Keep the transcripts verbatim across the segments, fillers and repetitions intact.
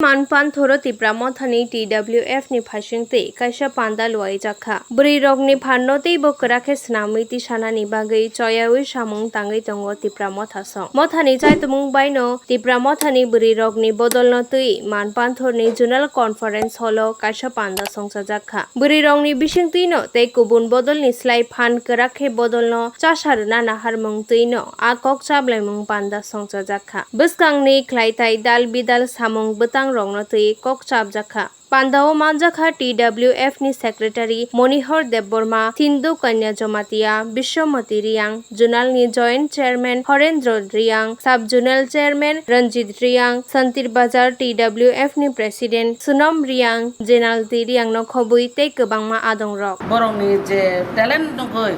Manpanthoro Tipra Mothani T W F ni phaisingtwi kaisa panda luaijakha. Bwrwirokni phanno teibo kwrakhe swnamwi tisanani bagwi choyaui samung tangwi tongo Tipra Mothasong. Mothani chaitumung baino Tipra Mothani bwrwirokni bodolno twi Manpanthorni Zonal Conference Hall-o kaisa panda songchajakha. Bwrwirokni bisingtwino tei kubun bodolni slai phan kwrakhe bodolno chasa rwna naharmung twino a kok chablaimung panda songchajakha. Bwskangni khlaitai dal bidal samung bwtangrokno twi kok chapjakha. Pandao manjakha T W F ni Secretary Monihor Debbarma, Sindhu Kanya Jamatia, Biswamati Riyang, Zonal ni Joint Chairman Horendra Riyang, Sub Zonal Chairman Ranjit Riyang, Santir Bazar T W F ni President Sunam Riyang, Jenalti Riyang no khobwi tei kwbangma adongrok. Borokni je talent nugwi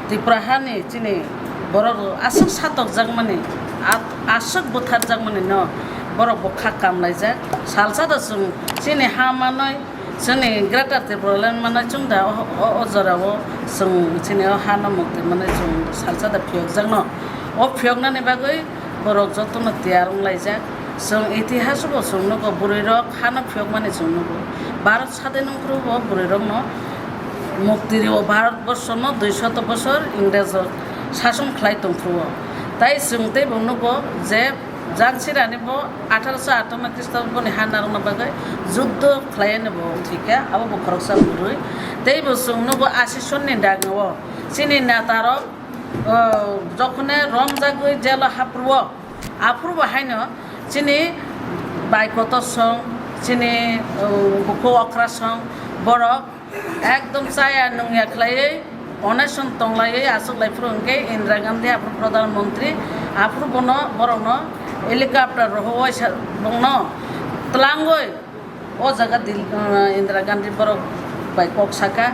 Tripura hani chini borok aswk satokjakmani, a-, aswk butharjakmani no borok bo kha kamlaijak. Salsa da chwng chini ha manwi, chini Greater Tipraland manwi chwng da o, o, o jorao chwng chini o hano mukti manwi chwng salsa da phiyokjakno. O phiyoknani bagwi borok jotono tiyar wnglaijak. Chwng itihas bo chwng nugo, bwrwirok hano phiyokmani chwng nugo. Bharat sadin wngphuru bo bwrwirokno mukti rio, Bharat borshono dui shoto bosor Ingrejo sason khlai tongphuru. Tai chwng teibo nugo je Jhansirani bo atharo sho atanno Khristo boni ha narwkna bagwi juddo khlaiani bo thwikha, abo bo khoroksa bwrwi. Teibo chwng nugo asisonni dagao chini netarok, o, jokhone romjagwi jelo hapruo, aphuru bo haino chini bai kotor song, chini, o, bukhuk okra song, borok ekdom chaya nungya khlaiwi oneson tonglaiwi achuklai phuru hwnkhe Indira Gandhi aphuru Pradhan Mantri, aphuru bono borokno helicopter rohor waisa bongno twlangwi o jaga Dil-, uh, Indira Gandhi borok bai kok saka,